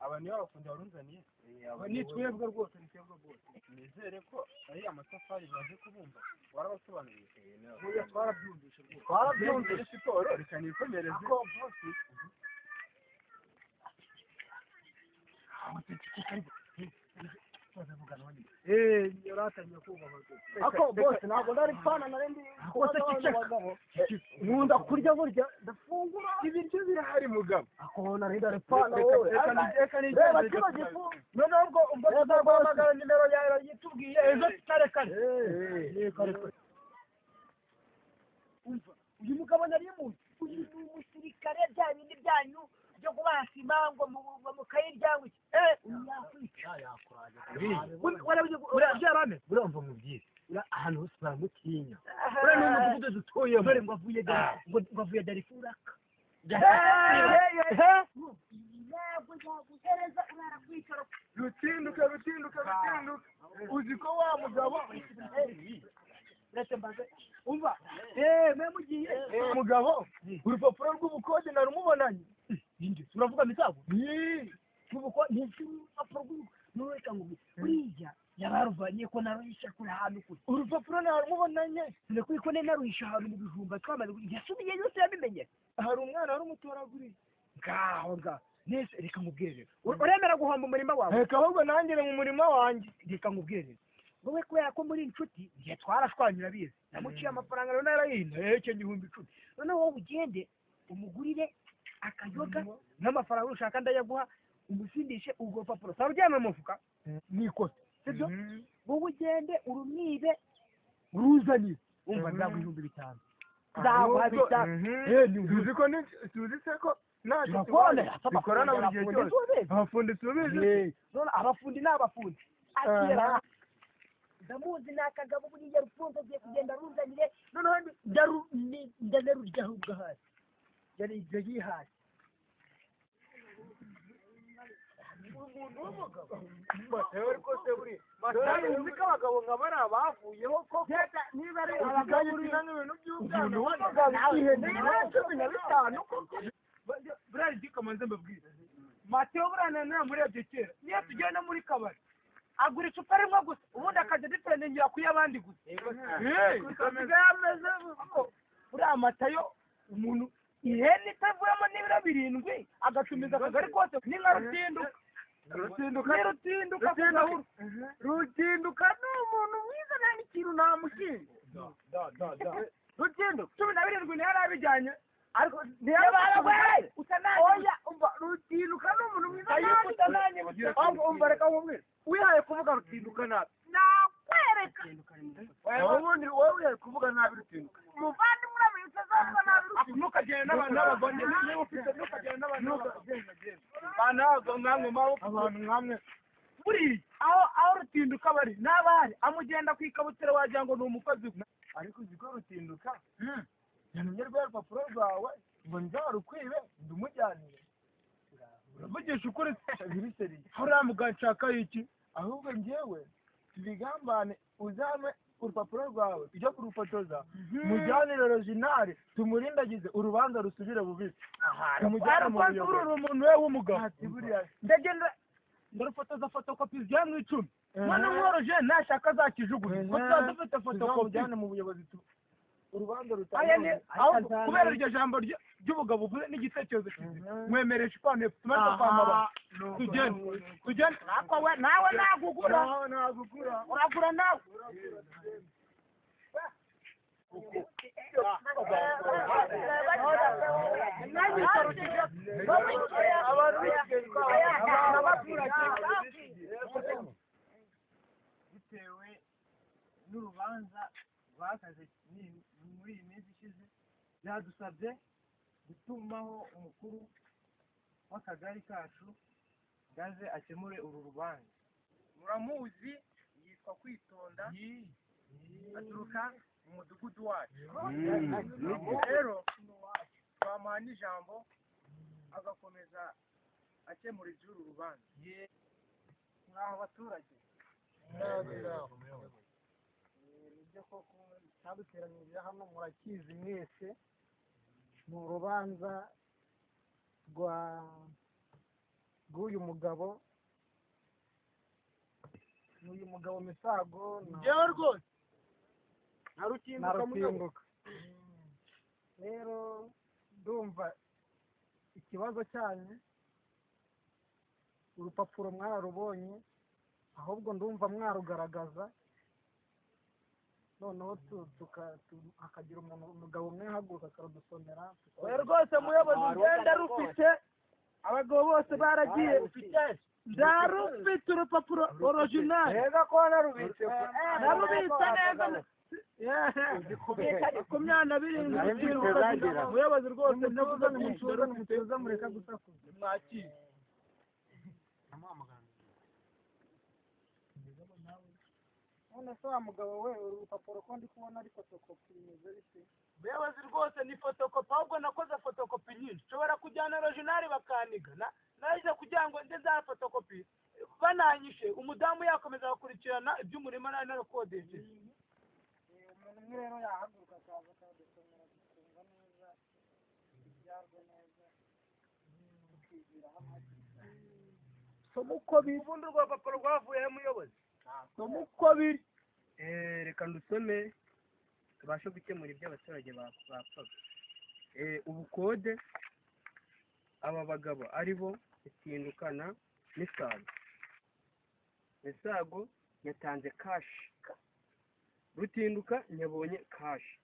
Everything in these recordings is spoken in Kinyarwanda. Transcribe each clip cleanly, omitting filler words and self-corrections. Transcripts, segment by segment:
Aba nibo abafundi warunzaniye? Ni twebwe rwose, ni twebwe rwose. Nizere ko ari amatafari baje kubumba, warabasobanuriye? Oya, twarabyumvishe rwose. Twarabyumvise. Siporo, reka nikomereze. Ako boss, Ako boss, ntabwo ndari pana, nari ndi Ako se ceceka. Nkunda kurya burya, ndafungura. Ibiryo birahari, mugabo. Ako nari ndari pana Reka- wowe. reka reka Reba nigende. kino gifu. Noneho ubwo tuzaguhamagara, nimero yawe yitubwiye ejo kare kare. Eh, kare kare. Umva, uyu mugabo nari muzi, uyu ni umusirikare, bya bindi byanyu byo kubaha sima ngo mukayirya ngo iki, uyu yakwica. Urabyarane. Buriya mva mubwire, uriya ahantu hose baramutinya, uriya ni umudugudu dutuyemo. Dore ngo avuye ngo avuye Darifuru aka ntabwo yaguhereza urara kwicara. Rutinduka, rutinduka, rutinduka, uzi ko wa mugabo Uretse mbaze, umva, mwe mugiye. Mugabo, urupapuro rw'ubukode narumubonanye. Inde uravuga? Misago rw'ubuko ntisi, urupapuro rw'ubuko nureka ngo buriya yabaruvanye ko naruhisha kure, ahantu kure. Urupapuro narumubonanye. Sinakwiye ko nari naruhisha ahantu mu bijumba twamaze yasubiye yose yabimenye. Hari umwana wari umutoraguriye. Ngaho ngaho nese, reka nkubwire rero. Uremera guhomba umurima wawe? Reka ahubwo nangire mu murima wanjye. Reka nkubwire rero, wowe kubera ko muri inshuti, njye twarashwanye urabizi, namuciye amafaranga rero narayinteke 10,000. Noneho wowe ugende umugurire akayoga n'amafaranga ushaka ndayaguha, umusindishe. Urwo rupapuro saba ujyana mu mufuka n'ikote, sibyo? Wowe ugende urumwibe uruzanire. Umva, nzaguha 5,000, nzaguha 5,000. Tuzi ko tuzi se ko ntacyo Turakorana. tubaye. Dukorana buri gihe cyose, abafundi tubizi. None abafundi ni abafundi, akira ndamuzi, ni akagabo buriya rufunze, agiye kugenda arunzanire. Noneho ndanarurya ahubwo hasi yari ibyo yihaye. Umuntu w'umugabo Matewe rwose, buriya uzi ko abagabo nka bariya bavuyeho koko? Niba ari abagabo ukina nk'ibintu by'ubwana. Umuntu w'umugabo Ihene 15 koko. Buriya ndikamanze mbabwire, Mateo buriya naramurebye kera, niyo tugiye no muri kabari agura icupa rimwe gusa, ubundi akajya dipendingira ku y'abandi gusa. Asigaye ameze ko buriya Matayo, umuntu ihene itavuyemo n'ibiro 7 agatumiza akagari kose, ni nka Rutinduka. Rutinduka. Ni Rutinduka ku gahuru. Rutinduka ni umuntu mwiza, nta n'ikintu namushinja Rutinduka. 17 niyo yari abijyanye. Ariko Ntiyabarawe. Oya, umva, Rutinduka ni umuntu mwiza. Kayumba utananyibutsa. Ahubwo umva, reka nkubwire, wihaye kuvuga Rutinduka nabi nakwereka. Ubundi wowe wihaye kuvuga nabi Rutinduka, muvandimwe, uramenye utazavuga nabi Rutinduka. Ntukagende n'abantu n'abagore niba ufite, ntukagende n'abantu n'abagore, abantu n'abagabo nkamwe maboko, abantu nkamwe. Buriya aho Rutinduka bari n'abahari amugenda ku ikabutura wagira ngo ni umukozi we. Ariko uzi ko Rutinduka yantumye rwa rupapuro rwawe ngo nzarukwibe ndumujyanire? Uravugisha ukuri? Biri sérieux. Hariya mugabo nshaka iki? Ahubwo njyewe tubigambane, uzame urupapuro rwawe ujya kurufotoza, mujyanire original, tumurindagize, urubanza rusubire bubisi, tumujyane mu Ariko buyobozi. uri umuntu we w'umugabo. Ati buriya Ndagenda ndarufotoza fotokopi zigera mu 10, none mworoje nashaka azakijugunye ko tuba dufite fotokopi. Tuzamujyane mu buyobozi urubanza Aya ni rutangire. Ahubwo kubera iryo jambo ry'ubugabo uvuze n'igitekerezo cyiza, mwemeresha ipantaro tumaze kwambara, tugende, tugende. Ariko we nawe nagugura. Nawe nagugura. Uragura nawe. Abantu b'Ikigali, Abaturage. Bitewe n'urubanza rwakaze muri iyi minsi ishize, byadusabye gutumaho umukuru w'akagari kacu ngo aze akemure uru rubanza. Muramuzi, yitwa Kwitonda, aturuka mu mudugudu wacu. Rero twamuha n'ijambo agakomeza akemura iby'uru rubanza. Muraho baturage? Nibyo koko, cyaduteranyirije hano murakizi mwese, ni urubanza rwa rw'uyu w'uyu mugabo n'uyu mugabo Misago Njyewe rwose na Rutinduka. Rero ndumva ikibazo cyanyu urupapuro mwararubonye, ahubwo ndumva mwarugaragaza, noneho hakagira umugabo umwe ahaguruka akarudusomera. Oya rwose muyobozi, ngenda rufite, abagabo bose baragiye, ndarufite urupapuro original. Rega ko narubitse, narubitse neza 27 muyobozi rwose nimutuze nimutuze nimutuze mureka gusakuza mwakire. None se wa mugabo we, urupapuro ko ndi kubona ari fotokopi bimeze bite? Muyobozi rwose ni fotokopi, ahubwo nakoze fotokopi nyinshi, nshobora kujyana original bakaniga naje kugira ngo nze za fotokopi bananyishe, umudamu yakomeza gukurikirana iby'umurima nari narakodesheje. Umuntu umwe rero yahaguruka akaza akadusomera tukumva neza ibyarwo neza, tukigira hamwe. Soma uko biri. Ubundi urwo rupapuro rwavuye he muyobozi? Soma uko biri. Reka ndusome tubashe gukemura ibyo abaturage bapfaga. Ubukode aba bagabo ari bo Rutinduka na Misago. Misago yatanze kashi, Rutinduka yabonye kashi.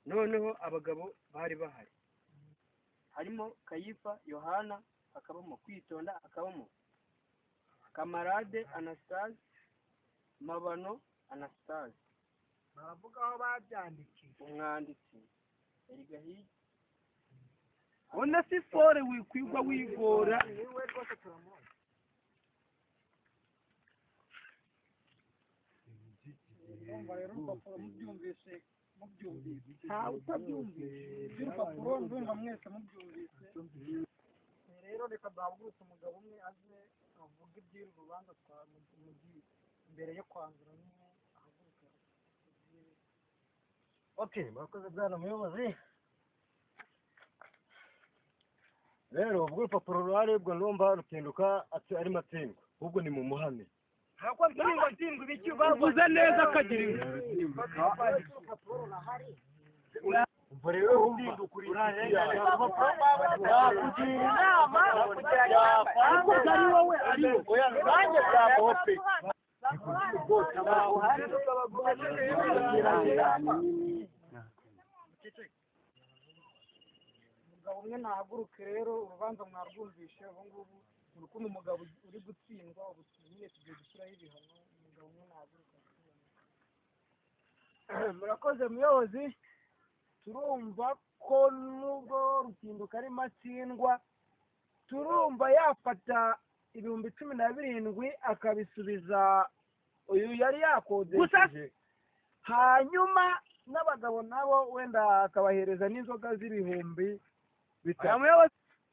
Noneho abagabo bari bahari harimo Kayifa Yohana, hakabamo Kwitonda, hakabamo Kamarade Anastase, Mabano Anastase. Baravuga aho babyandikiye. Umwanditsi Erigahigi. Ubona si fore wikwigwa wigora. Niwe rwose turamuzi. Ndumva rero urupapuro mubyumvise, ntawe utabyumvise iby'urupapuro, ndumva mwese mubyumvise. Rero reka duhagurutse umugabo umwe aze avuge iby'uru rubanza twamugiye mbere yo kwanzura nyine, ahaguruke. Okay, murakoze bwana muyobozi. Rero ubwo urupapuro ruhari, ubwo ndumva Rutinduka arimo atsindwa, ahubwo ni mu muhame. Uvuze neza akagira inka. Umva rero Rutinduka uri inshuti yawe, nakugira inama Ariko ari wowe ari oya nanjye byabaho pe. Umugabo umwe nahaguruke rero, urubanza mwarwumvishe ubu ngubu, muri kumwe umugabo uri gutsindwa, ubu nyine tugiye gushyiraho ibihano. Umugabo umwe nahaguruke. Murakoze muyobozi. Turumva ko nubwo Rutinduka arimo atsindwa, turumva yafata 17,000 akabisubiza uyu yari yakodesheje, hanyuma n'abagabo nabo wenda akabahereza n'inzoga z'ibihumbi 5.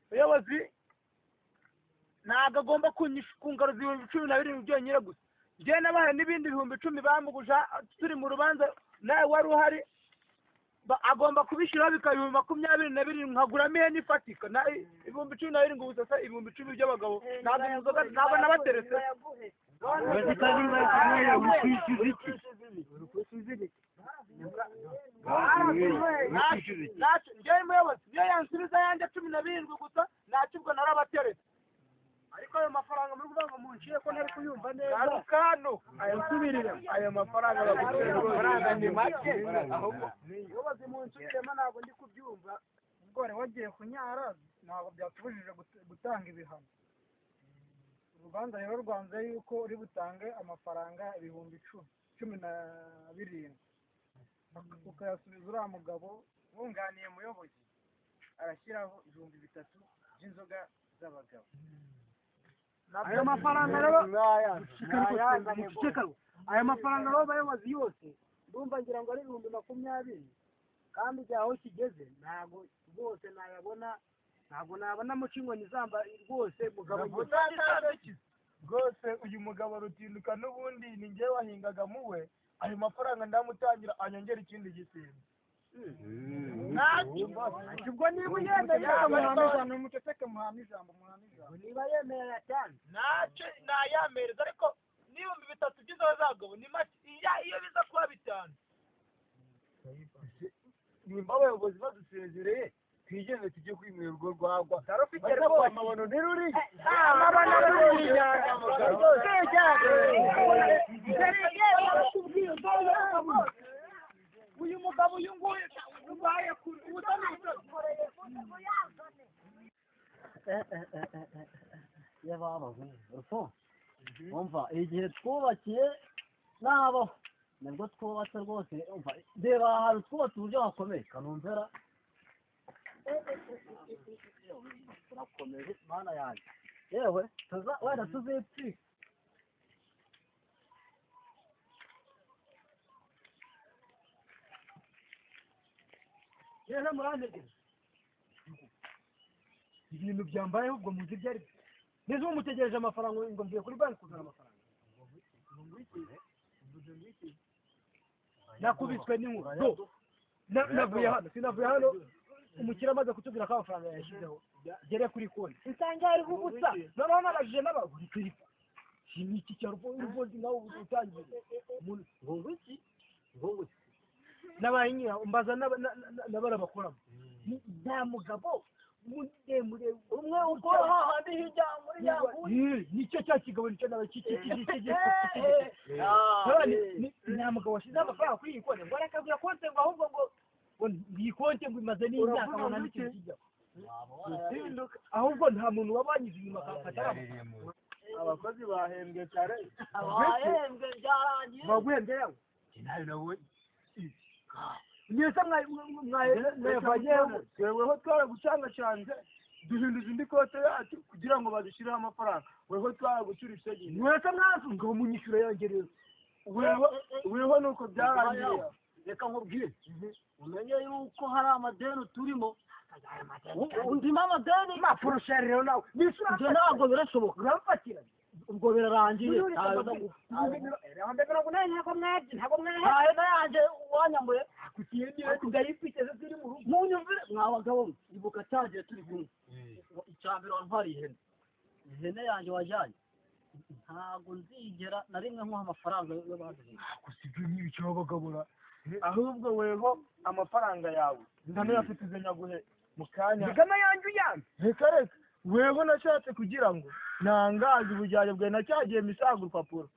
Muyobozi ntabwo agomba kungaruza 17,000 byonyine gusa, njyewe nabahaye n'ibindi 10,000 bamuguja turi mu rubanza, nawe wari uhari, agomba kubishyiraho bikaba 27,000, nkaguramo ihene ifatika. Na 17,000 gusa, 10,000 by'abagabo ntabwo inzoga ntabwo nabateretse. Njyewe muyobozi niyo yansubiza yanjye 17 gusa, ntacyo ubwo narabateretse. Ariko ayo mafaranga muri kuvuga ngo muncire ko ntari kuyumva neza. Garukano ayasubirire ayo mafaranga bagucira amafaranga ni make. Ahubwo muyobozi munsubiremo ntabwo ndi kubyumva. Ubwo wari wagiye kunyara ntabwo byatubujije gutanga ibihano. Urubanza rero rwanze yuko uri butange amafaranga 17,000 ukayasubiza uriya mugabo wunganiye muyobozi, arashyiraho 3,000 by'inzoga z'abagabo. Ayo mafaranga rero ayo mafaranga rero bayobozi yose ndumva ngira ngo ari 20,000, kandi igihe aho kigeze ntabwo rwose nayabona, ntabwo nabona muca inkoni izamba rwose mugabo rwose. Uyu mugabo Rutinduka n'ubundi ni njyewe wahingaga muwe, ayo mafaranga ndamutangira anyongera ikindi gisimba. Ubwo niba uyemeye muceceke muhame ijambo muhame ijambo. Niba yemeye yatanze ntacyo nayamereza, ariko n'3000 by'inzoga ni make. Iyo biza kuba 5. Nimba abayobozi badusezereye twigeze tujye kwimura urwo rwagwa. Tarufite rwose. Amabono ntiruri. Amabono ruri. Uyu mugabo uyu nguyu ubaye kure ubutani. Yaba umva igihe twubakiye nabo nibwo twubatse rwose. Umva reba ahantu twubatse uburyo hakomeye kanumvera turakomeje mana yanjye yewe wenda tuzipfika. Rero murantegereje ibintu byambayeho ubwo muzi ibyo ari byo. Neza ubu mutegereje amafaranga ngo mvuye kuri banki kuzana amafaranga. Nakubiswe n'inkuba. Navuye hano, sinavuye hano umukire amaze kutubwira ko amafaranga yashyizeho gere kuri konti nsanga hariho ubusa. Noneho nabajije n'abaguri turipo iki cya ruvozi nawe utangiye ngo iki ngo nabaye nyira mbaza n'abarabakoramo nta mugabo muremure umwe ukora hahandi hirya muri ya nguni nicyo cya kigabo nicyo nawe kiki nta mugabo washyizeho amafaranga kuri iyi konti ngo arakagura konti ngo ahubwo ngo iyi konti ngo imaze n'imyaka ngo nta n'ikintu kijyaho. Ahubwo nta muntu wabanyuze inyuma akafata amafaranga. Abakozi bahembwe kare. Bahembwe byarangiye. Baguhembwe yawe mwese mwayavanyeho. Weho twaragucangacanze duhinduza indi kote yacu kugira ngo badushyireho amafaranga. Weho twaragucurishe nyine. Mwese mwasunga ngo munyishyure yanjye rero. Weho nuko byarangiye. Reka nkubwire umenye yuko hari amadeni turimo. Undimo amadeni mapfurusha rero nawe ibyo ntabwo birashoboka. Uramfatira ubwo birarangiye. Ntayo yanjye wanyambuye munyumvire mwa bagabo. Ibuka cyagiye turi kumwe icya mbere wantwariye ihene. Ihene yanjye wajyanye ntabwo nzigera na rimwe nkuha amafaranga y'abandi. Gusa ibyo ni ibiki wabagabura. Ahubwo weho amafaranga yawe ndanayafite nyaguhe mu kanya. Reka yanjye uyanze. Reka reka weho nashatse kugira ngo nangaze uburyarya bwawe nacyagiye misaga urupapuro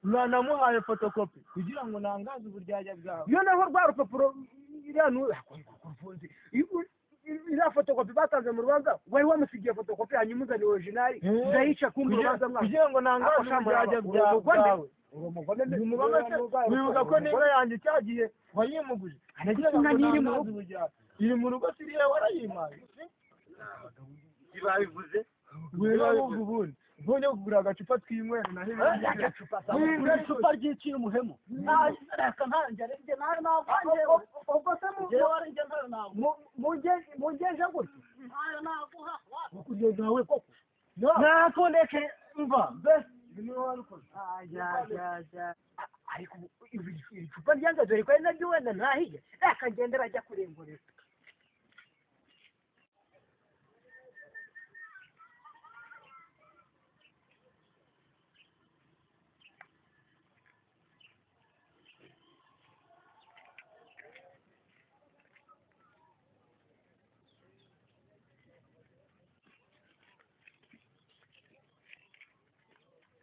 nanamuhaye fotokopi kugira ngo nangaze uburyarya bwawe. Iyo naho rwa rupapuro iriya fotokopi batanze mu rubanza wari wamusigiye fotokopi hanyuma uzana orijinali ndayica kumva urubanza mwaka kugira ngo nangaze uburyarya bwawe. Wibuka ko n'inka yanjye cyagiye wayimuguje iri mu rugo siriye warayimaye. Babivuze wewe ubundi mbonye kugura agacupa twinywera na hehe icupa ry'iciro umuhemu reka ntange njye nawe navange ubwo se njye ntayo naguha mungeje gutyo ntayo naguha nawe koko nakondeke mva mbese ariko icupa ryanze dore ko ari naryo wenda ntahiye reka ngende rajya kurengurira.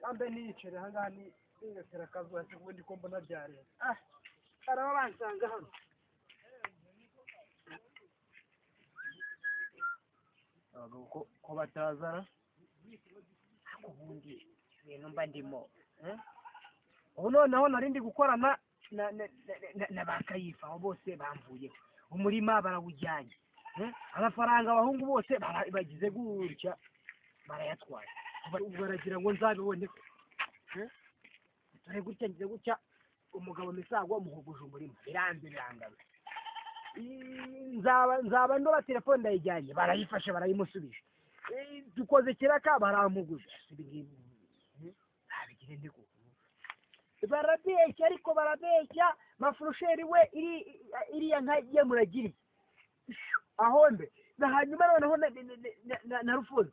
Kambe niyicare aha ngaha niyotera akazuba se ubundi ko mbona byarenze. Ah, araba bansanga hano. Abagabo ko batazara ariko ubundi ibintu mba ndimo. Ubu noneho nari ndi gukorana na ba Kayifa abo bose bamvuyeho. Umurima barawujyanye. Amafaranga abahungu bose bagize gutya barayatwaye. Baragira ngo nzabibone. Dore gutya ngize gutya umugabo Misago muhuguje umurima biranze birangabe. Nzaba ndoba telefone ndayijyanye barayifashe barayimusubije. Dukoze kiraka barampuguje. Ntabigire ndi kuko. Barabeshya, ariko barabeshya. Mafurusheri we, iriya nka ye muragiriye ahombe. Na hanyuma noneho na Rufunzo,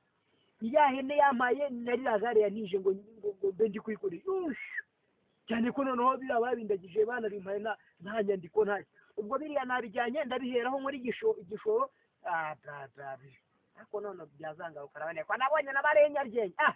ya hene yampaye na ririya gare yanije ngo mbe ndi kuyikorera. Ush! Cyane ko noneho biriya babindagije, banabimpaye nta nyandiko, nta. Ubwo biriya nabijyanye, ndabiheraho muri igishoro. Ah, bra bra bra. Ariko none byazangaruka, araboneka nabonye n'abarenyaryenge. Ah.